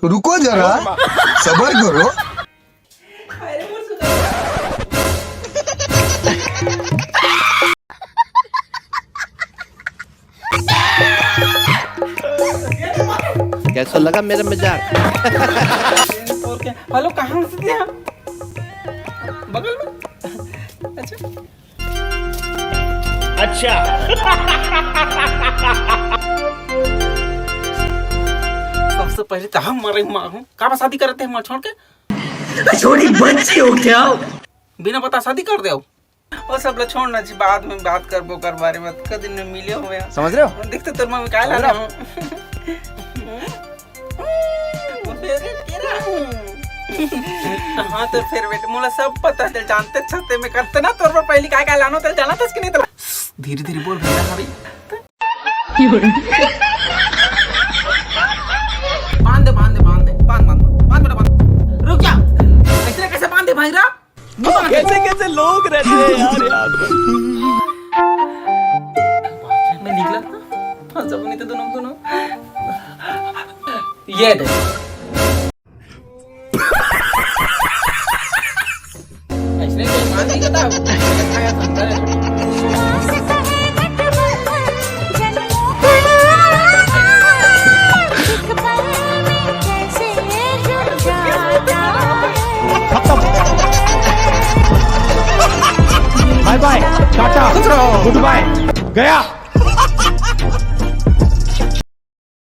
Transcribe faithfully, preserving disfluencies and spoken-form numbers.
रुको जरा, सबर करो। कैसा लगा मेरा मजाक? हेलो, कहाँ से थे आप? बगल में। अच्छा। अच्छा। सबसे पहले तो हम मरे माँ हूँ। का बा शादी करते हैं, छोड़ के? छोटी बच्ची हो क्या? बिना बता शादी कर दे। वो सब ला छोड़ ना जी, बाद में बात करबो कर बारे में। कई दिन में मिले हुए हैं। समझ रहे हो? देखते तोर मम्मी काय ला रहा हूँ। वो फेवरेट के रहा। हाँ, तोर फेवरेट। मोला सब पता चल, जानते छस्ते में करते ना तोर पर पहली काय काय लानो तेल जाना था कि नहीं तेला। धीरे धीरे बोल भैया। हाँ भाई। बांध दे, बांध दे, बांध दे, बांध, बांध, बांध, बांध बेटा, बांध। रुक जा। ऐसे कैसे बांध दे भाई रा? कैसे कैसे लोग रहते हैं यार, यार। मैं निकला था, फंस जाऊंगा नहीं तो दोनों, दोनों। ये दे। ऐसने के मान नहीं करता। खत्म। बाय बाय, टाटा, गुड बाय, गया।